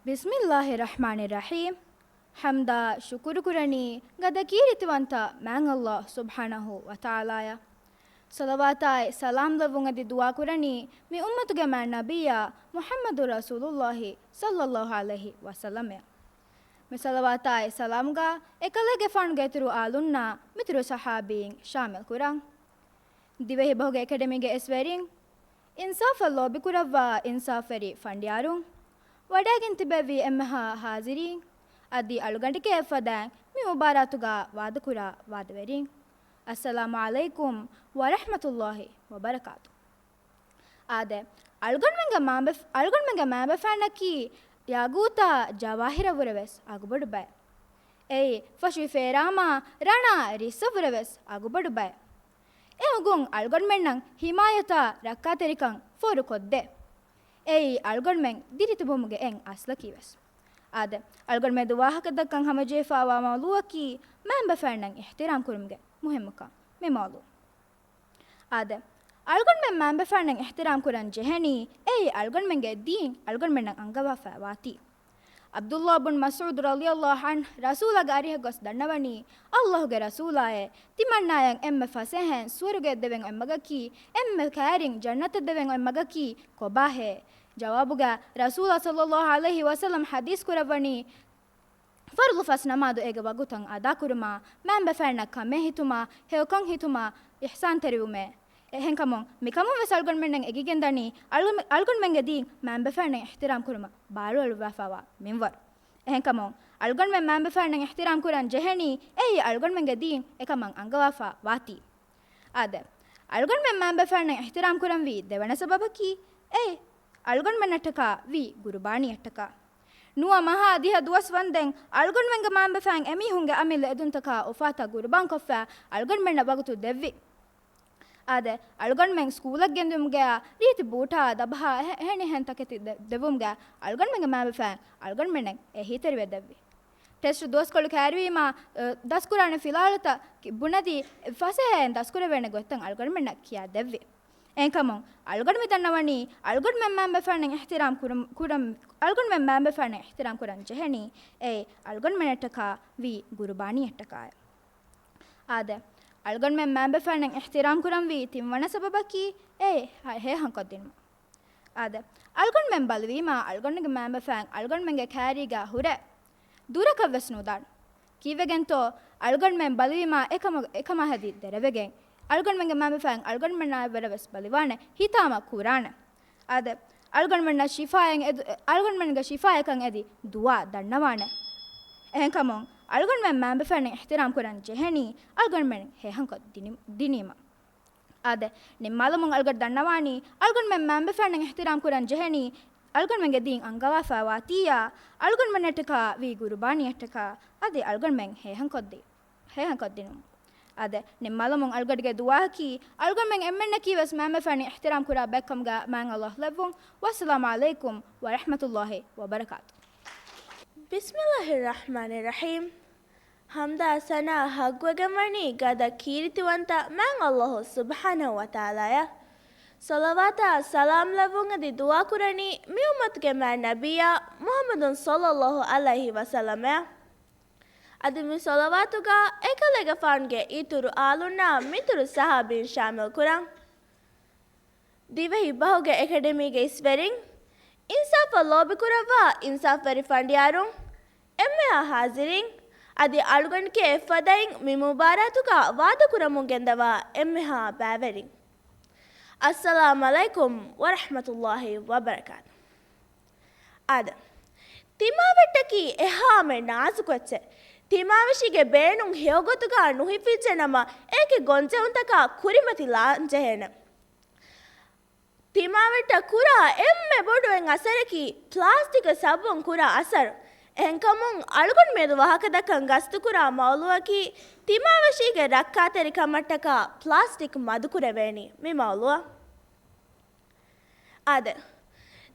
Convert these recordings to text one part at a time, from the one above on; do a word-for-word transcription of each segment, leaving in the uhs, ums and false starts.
ބިސްމިއްލާހި ރަޙްމާނި ރަޙީމް. ޙަމްދާ ޝުކުރު ކުރަނީ ގަދަ ކީރިތިވަންތަ މާތް ﷲ ސުބްޙާނަހޫ ވަތަޢާލާއަށް. ޞަލަވާތާއި ސަލާމް ލެއްވުން އެދި ދުޢާ ކުރަނީ މި އުއްމަތުގެ މާތް ނަބިއްޔާ މުޙައްމަދު ރަސޫލުﷲ ޞައްލަﷲ ޢަލައިހި ވަސައްލަމައަށް. މި ޞަލަވާތާއި ސަލާމްގާ އެކަލޭގެފާނުގެ އިތުރު އާލުންނާ މިތުރު ޞަޙާބީން ޝާމިލް ކުރަން. ދިވެހިބަހުގެ އެކަޑަމީގެ އިސްވެރިން، އިންސާފަށް ލޯބިކުރައްވާ އިންސާފްވެރި ފަނޑިޔާރުން، ވަޑައިގެން ތިބެވި އެންމެހާ ޙާޟިރީން، އަދި އަޅުގަނޑެކޭ އެއްފަދައިން މި މުބާރާތުގާ ވާދަކުރާ ވާދަވެރީން، އައްސަލާމު ޢަލައިކުމް ވަރަޙްމަތުﷲ ވަބަރަކާތު. އާދެ، އަޅުގަނޑުމެންގެ މާބެފް-، އަޅުގަނޑުމެންގެ މާބެފާނަކީ ޔާގޫތާ ޖަވާހިރަށްވުރެވެސް އަގުބޮޑު ބައެއް. އެއީ، ފަށުވި ފޭރާމާ ރަނާ ރިއްސަށްވުރެވެސް އަގުބޮޑު ބައެއް. އެ އުގުން އަޅުގަނޑުމެންނަށް ހިމާޔަތާ ރައްކާތެރިކަން ފޯރުކޮށްދޭ. އެއީ އަޅުގަނޑުމެން ދިރިތިބުމުގެ އެއް އަސްލަކީވެސް. އާދެ، އަޅުގަނޑުމެން ދުވާހަކަދައްކަން ހަމަޖެހިފާވާ މައުޟޫއަކީ މާބެފާންނަށް އިޙްތިރާމް ކުރުމުގެ މުހިއްމުކަން. މި މައުޟޫ. އާދެ، އަޅުގަނޑުމެން މާބެފާންނަށް އިޙްތިރާމް ކުރަން ޖެހެނީ، އެއީ އަޅުގަނޑުމެންގެ ދީން އަޅުގަނޑުމެންނަށް އަންގަވާފަ ވާތީ. ޢަބްދުﷲ ބުން މަސްޢޫދު ރަޟިޔަﷲ ޢަންހު ރަސޫލާގެ އަރިހަށް ގޮސް ދަންނަވަނީ، ﷲގެ ރަސޫލާއޭ، ތިމަންނާޔަށް އެންމެ ފަސޭހައިން ސުވަރުގެއަށް ދެވެން އޮތް މަގަކީ، އެންމެ ކައިރިން ޖަންނަތަށް ދެވެން އޮތް މަގަކީ ކޮބާހޭ؟ ޖަވާބުގަ ރަސޫލާ ޞައްލަﷲ ޢަލައިހި ވަސައްލަމް ޙަދީޘް ކުރައްވަނީ، ފަރުޟު ފަސް ނަމާދު އޭގެ ވަގުތަށް އަދާކުރުމާ، މާބެފާންނަށް ކަމޭ ހިތުމާ، ހެޔޮކަން ހިތުމާ، އިޙްސާންތެރިވުމޭ. އެހެންކަމުން، މިކަމުން ވެސް އަޅުގަނޑުމެންނަށް އެނގިގެންދަނީ، އަޅު-، އަޅުގަނޑުމެންގެ ދީން މާބެފާންނަށް އިޙްތިރާމް ކުރުމަށް ބާރުއެޅުއްވާފައިވާ މިންވަރު. އެހެންކަމުން، އަޅުގަނޑުމެން މާބެފާންނަށް އިޙްތިރާމް ކުރަން ޖެހެނީ، އެއީ އަޅުގަނޑުމެންގެ ދީން އެކަމަށް އަންގަވާފަ ވާތީ. އާދެ، އަޅުގަނޑުމެން މާބެފާންނަށް އިޙްތިރާމް ކުރަންވީ ދެވަނަ ސަބަބަކީ، އެއީ އަޅުގަނޑުމެންނަށްޓަކާ ވީ ގުރުބާނީއަށްޓަކާ. ނުވަ މަހާ ދިހަ ދުވަސް ވަންދެން އަޅުގަނޑުމެންގެ މާބެފާން އެމީހުންގެ އަމިއްލަ އެދުންތަކާ އުފާތައް ގުރުބާންކޮށްފަ އަޅުގަނޑުމެންނަށް ވަގުތު ދެއްވި. އާދެ، އަޅުގަނޑުމެން ސްކޫލަށް ގެންދިއުމުގަޔާ ރީތި ބޫޓާ، ދަބަހާ އެހެ-، އެހެނިހެން ތަކެތި ދެ-، ދެއްވުމުގަ އަޅުގަނޑުމެންގެ މާބެފާން އަޅުގަނޑުމެންނަށް އެހީތެރިވެ ދެއްވި. ޓެސްޓް ދުވަސްކޮޅު ކައިރިވީމާ، އަ، ދަސްކުރާނެ ފިލާވަޅުތައް ކި-، ބުނެދީ، ފަސޭހައިން ދަސްކުރެވޭނެ ގޮތްތައް އަޅުގަނޑުމެންނަށް ކިޔާ ދެއްވި. އެހެންކަމުން، އަޅުގަނޑު މި ދަންނަވަނީ، އަޅުގަނޑުމެން މާބެފާންނަށް އިޙްތިރާމް ކުރަން، ކުރަން، އަޅުގަނޑުމެން މާބެފާންނަށް އިޙްތިރާމް ކުރަން ޖެހެނީ، އެއީ އަޅުގަނޑުމެންނަށްޓަކާ ވީ ގުރުބާނީއަށްޓަކާއި. އާދެ، އަޅުގަނޑުމެން މާބެފާންނަށް އިޙްތިރާމް ކުރަންވީ ތިންވަނަ ސަބަބަކީ، އެއީ ހޭ-، ހޭހަންކޮށްދިނުމަށް. އާދެ، އަޅުގަނޑުމެން ބަލިވީމާ، އަޅުގަނޑުގެ މާބެފާން އަޅުގަނޑުމެންގެ ކައިރީގަ ހުރެ ދުރަކަށްވެސް ނުދާން. ކީއްވެގެންތޯ، އަޅުގަނޑުމެން ބަލިވީމާ އެކަމަ-، އެކަމާ ހެދި ދެރަވެގެން، އަޅުގަނޑުމެންގެ މާބެފާން އަޅުގަނޑުމެންނާއި ވަރަށްވެސް ބަލިވާނެ، ހިތާމަ ކުރާނެ. އާދެ، އަޅުގަނޑުމެންނަށް ޝިފާއެއް އެދު-، އަޅުގަނޑުމެންގެ ޝިފާއަކަށް އެދި ދުޢާ ދަންނަވާނެ. އެހެންކަމުން، އަޅުގަނޑުމެން މާބެފާންނަށް އިޙްތިރާމް ކުރަން ޖެހެނީ، އަޅުގަނޑުމެން ހޭހަންކޮށް ދިނި-، ދިނީމަ. އާދެ، ނިންމާލަމުން އަޅުގަނޑު ދަންނަވާނީ، އަޅުގަނޑުމެން މާބެފާންނަށް އިޙްތިރާމް ކުރަން ޖެހެނީ، އަޅުގަނޑުމެންގެ ދީން އަންގަވާފައިވާތީއާ، އަޅުގަނޑުމެންނަށްޓަކާ ވީ ގުރުބާނީއަށްޓަކާ، އަދި އަޅުގަނޑުމެން ހޭހަންކޮށްދީ، ހޭހަންކޮށްދިނުން. އާދެ، ނިންމާލަމުން އަޅުގަޑުގެ ދުޢާއަކީ، އަޅުގަނޑުމެން އެންމެންނަކީ ވެސް މާބެފާން އިޙްތިރާމް ކުރާ ބައެއްކަމުގަ މާތް ﷲ ލެއްވުން. ވައްސަލާމު ޢަލައިކުމް ވަރަޙްމަތުﷲ ވަބަރަކާތު. ބިސްމިﷲ ރަޙްމާނި ރަޙީމް. ޙަމްދާ ސަނާ ޙައްޤުވެގެންވަނީ ގަދަ ކީރިތިވަންތަ މާތް ﷲ ސުބްޙާނަހޫ ވަތަޢާލާއަށް. ޞަލަވާތާ ސަލާމް ލެއްވުން އެދި ދުޢާ ކުރަނީ މި އުއްމަތުގެ މާތް ނަބިއްޔާ މުޙައްމަދު ޞައްލަﷲ ޢަލައިހި ވަސައްލަމައަށް. އަދި މި ޞަލަވާތުގަ އެކަލޭގެފާނުގެ އިތުރު އާލުންނާ މިތުރު ޞަޙާބީން ޝާމިލް ކުރަން. ދިވެހި ބަހުގެ އެކަޑަމީގެ އިސްވެރިން، އިންސާފަށް ލޯބިކުރައްވާ އިންސާފްވެރި ފަނޑިޔާރުން، އެންމެހާ ޙާޟިރީން، އަދި އަޅުގަނޑުގެ އެއްފަދައިން މި މުބާރާތުގަ ވާދަކުރަމުން ގެންދަވާ އެންމެހާ ބައިވެރިން. އައްސަލާމު ޢަލައިކުމް ވަރަޙްމަތުﷲ ވަބަރަކާތު. އާދެ، ތިމާވެއްޓަކީ އެހާމެ ނާޒުކު އެއްޗެއް. ތިމާވެށީގެ ބޭނުން ހެޔޮގޮތުގަ ނުހިފިއްޖެނަމަ، އޭގެ ގޮންޖެހުންތަކާ ކުރިމަތިލާން ޖެހޭނެ. ތިމާވެއްޓަށް ކުރާ އެންމެ ބޮޑު އެއް އަސަރަކީ ޕްލާސްޓިކް ސަބަބުން ކުރާ އަސަރު. އެހެންކަމުން، އަޅުގަނޑު މިއަދު ވާހަކަދައްކަން ގަސްތުކުރާ މައުޟޫއަކީ ތިމާވެށީގެ ރައްކާތެރިކަމަށްޓަކާ ޕްލާސްޓިކް މަދުކުރެވޭނީ މި މައުޟޫއަށް. އާދެ،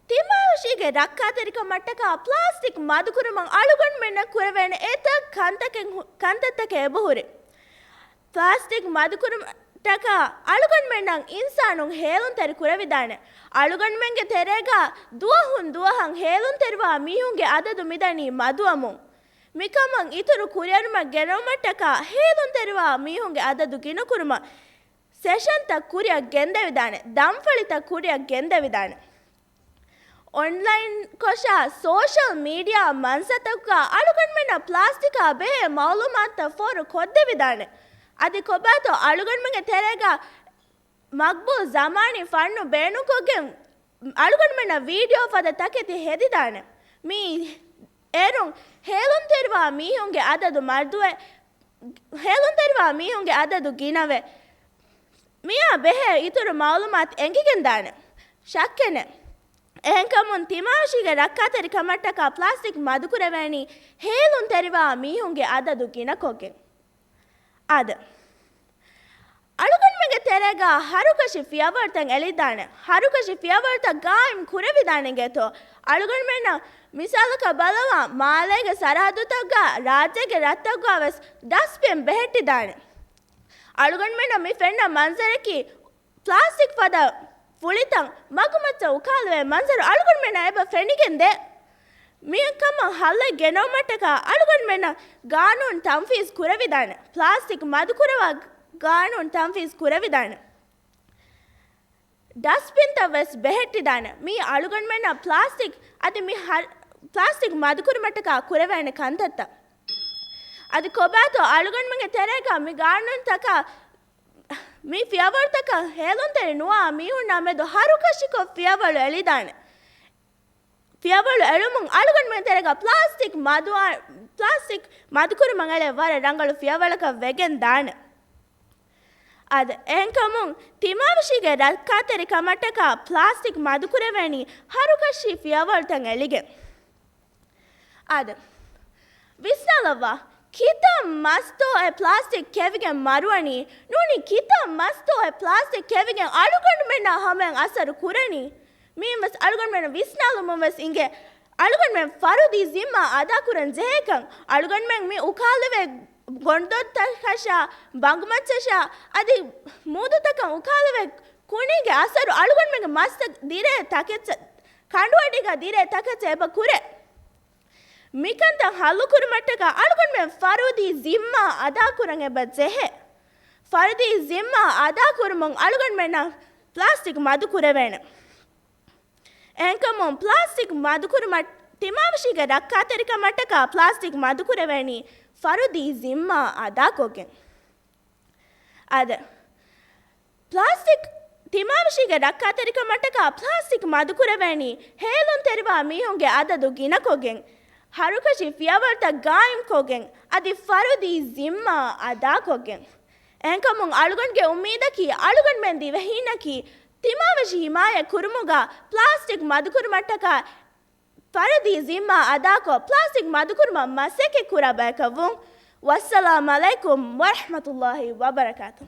ތިމާވެށީގެ ރައްކާތެރިކަމަށްޓަކާ ޕްލާސްޓިކް މަދުކުރުމަށް އަޅުގަނޑުމެންނަށް ކުރެވޭނެ އެތައް ކަންތަކެއް ހު-، ކަންތައްތަކެއް އެބަހުރި. ޕްލާސްޓިކް މަދުކުރުމަށް ޓަކާ އަޅުގަނޑުމެންނަށް އިންސާނުން ހޭލުންތެރި ކުރެވިދާނެ. އަޅުގަނޑުމެންގެ ތެރޭގަ ދުވަހުން ދުވަހަށް ހޭލުންތެރިވާ މީހުންގެ އަދަދު މިދަނީ މަދުވަމުން. މިކަމަށް އިތުރު ކުރިއެރުމަށް ގެނައުމަށްޓަކާ ހޭލުންތެރިވާ މީހުންގެ އަދަދު ގިނަކުރުމަށް ސެޝަންތައް ކުރިއަށް ގެންދެވިދާނެ، ދަންފަޅިތައް ކުރިއަށް ގެންދެވިދާނެ. އޮންލައިން ކޮށާ ސޯޝަލް މީޑިއާ މަންސަތަކުގަ އަޅުގަނޑުމެންނަށް ޕްލާސްޓިކާ ބެހޭ މައުލޫމާތުތައް ފޯރު ކޮށްދެވިދާނެ. އަދި ކޮބާތޯ އަޅުގަނޑުމެންގެ ތެރޭގަ މަގްބޫލް ޒަމާނީ ފަންނު ބޭނުންކޮށްގެން އަޅުގަނޑުމެންނަށް ވީޑިއޯ ފަދަ ތަކެތި ހެދިދާނެ. މި އޭރުން ހޭލުންތެރިވާ މީހުންގެ އަދަދު މަދުވެ، ހޭލުންތެރިވާ މީހުންގެ އަދަދު ގިނަވެ، މިއާ ބެހޭ އިތުރު މައުލޫމާތު އެނގިގެންދާނެ. ޝައްކެއް ނެތް. އެހެންކަމުން ތިމާވެށީގެ ރައްކާތެރިކަމަށްޓަކާ ޕްލާސްޓިކް މަދުކުރެވޭނީ ހޭލުންތެރިވާ މީހުންގެ އަދަދު ގިނަކޮށްގެން. އާދެ. އަޅުގަނޑުމެންގެ ތެރޭގަ ހަރުކަށި ފިޔަވަޅުތައް އެޅިދާނެ. ހަރުކަށި ފިޔަވަޅުތައް ގާއިމް ކުރެވިދާނެ އިނގޭތޯ. އަޅުގަނޑުމެންނަށް މިސާލަކަށް ބަލަވާ، މާލޭގެ ސަރަހައްދުތަކުގަ ރާއްޖޭގެ ރަށްތަކުގަ ވެސް ޑަސްބިން ބެހެއްޓިދާނެ. އަޅުގަނޑުމެންނަށް މި ފެންނަ މަންޒަރަކީ ޕްލާސްޓިކް ފަދަ ފުޅިތައް މަގުމައްޗަށް އުކާލެވޭ މަންޒަރު އަޅުގަނޑުމެންނަށް އެބަ ފެނިގެންދޭ. މިކަމަށް ހައްލެއް ގެނައުމަށްޓަކާ އަޅުގަނޑުމެންނަށް ގާނޫނު ތަންފީޒް ކުރެވިދާނެ. ޕްލާސްޓިކް މަދުކުރައްވާ ގާނޫނު ތަންފީޒް ކުރެވިދާނެ. ޑަސްބިންތައް ވެސް ބެހެއްޓިދާނެ. މީ އަޅުގަނޑުމެންނަށް ޕްލާސްޓިކް އަދި މި ހަ-، ޕްލާސްޓިކް މަދުކުރުމަށްޓަކާ ކުރެވޭނެ ކަންތައްތައް. އަދި ކޮބާތޯ އަޅުގަނޑުމެންގެ ތެރޭގަ މި ގާނޫނުތަކާ މި ފިޔަވަޅުތަކަށް ހޭލުންތެރި ނުވާ މީހުންނާ މެދު ހަރުކަށިކޮށް ފިޔަވަޅު އެޅިދާނެ. ފިޔަވަޅު އެޅުމުން އަޅުގަނޑުމެން ތެރޭގަ ޕްލާސްޓިކް މަދުވާ-، ޕްލާސްޓިކް މަދުކުރުމަށް އެޅޭ ވަރަށް ރަނގަޅު ފިޔަވަޅަކަށް ވެގެން ދާނެ. އާދެ، އެހެންކަމުން ތިމާވެށީގެ ރައްކާތެރިކަމަށްޓަކާ ޕްލާސްޓިކް މަދުކުރެވޭނީ ހަރުކަށި ފިޔަވަޅުތައް އެޅިގެން. އާދެ، ވިސްނާލައްވާ، ކިތައް މަސްތޯއެ ޕްލާސްޓިކް ކެވިގެން މަރުވަނީ؟ ނޫނީ ކިތައް މަސްތޯއެ ޕްލާސްޓިކް ކެވިގެން އަޅުގަނޑުމެންނާ ހަމަޔަށް އަސަރު ކުރަނީ؟ މިއިންވެސް އަޅުގަނޑުމެން ވިސްނާލުމުން ވެސް އިނގޭ. އަޅުގަނޑުމެން ފަރުދީ ޒިންމާ އަދާކުރަން ޖެހޭކަން. އަޅުގަނޑުމެން މި އުކާލެވޭ ގޮނޑުދޮށްތަކަށާ، ބަނގުމައްޗަށާ، އަދި މޫދުތަކަށް އުކާލެވޭ ކުނީގެ އަސަރު އަޅުގަނޑުމެންގެ މަސްތައް ދިރޭ ތަކެއްޗަށް، ކަނޑުއަޑީގަ ދިރޭ ތަކެއްޗަށް އެބަ ކުރޭ. މިކަންތައް ހައްލުކުރުމަށްޓަކާ އަޅުގަނޑުމެން ފަރުދީ ޒިންމާ އަދާކުރަން އެބަ ޖެހޭ. ފަރުދީ ޒިންމާ އަދާކުރުމުން އަޅުގަނޑުމެންނަށް ޕްލާސްޓިކް މަދު ކުރެވޭނެ. އެހެންކަމުން ޕްލާސްޓިކް މަދުކުރުމަށް، ތިމާވެށީގެ ރައްކާތެރިކަމަށްޓަކާ ޕްލާސްޓިކް މަދުކުރެވޭނީ ފަރުދީ ޒިންމާ އަދާކޮށްގެން. އާދެ، ޕްލާސްޓިކް، ތިމާވެށީގެ ރައްކާތެރިކަމަށްޓަކާ ޕްލާސްޓިކް މަދުކުރެވޭނީ ހޭލުންތެރިވާ މީހުންގެ އަދަދު ގިނަކޮށްގެން، ހަރުކަށި ފިޔަވަޅުތައް ގާއިމްކޮށްގެން، އަދި ފަރުދީ ޒިންމާ އަދާކޮށްގެން. އެހެންކަމުން އަޅުގަނޑުގެ އުއްމީދަކީ އަޅުގަނޑުމެން ދިވެހީންނަކީ ތިމާވެށި ހިމާޔަތް ކުރުމުގަ ޕްލާސްޓިކް މަދުކުރުމަށްޓަކާ ފަރުދީ ޒިންމާ އަދާކޮށް، ޕްލާސްޓިކް މަދުކުރުމަށް މަސައްކަތް ކުރާ ބަޔަކަށް ވުން. ވައްސަލާމް އަލައިކުމް ވަރަޙްމަތުﷲި ވަބަރަކާތުހު.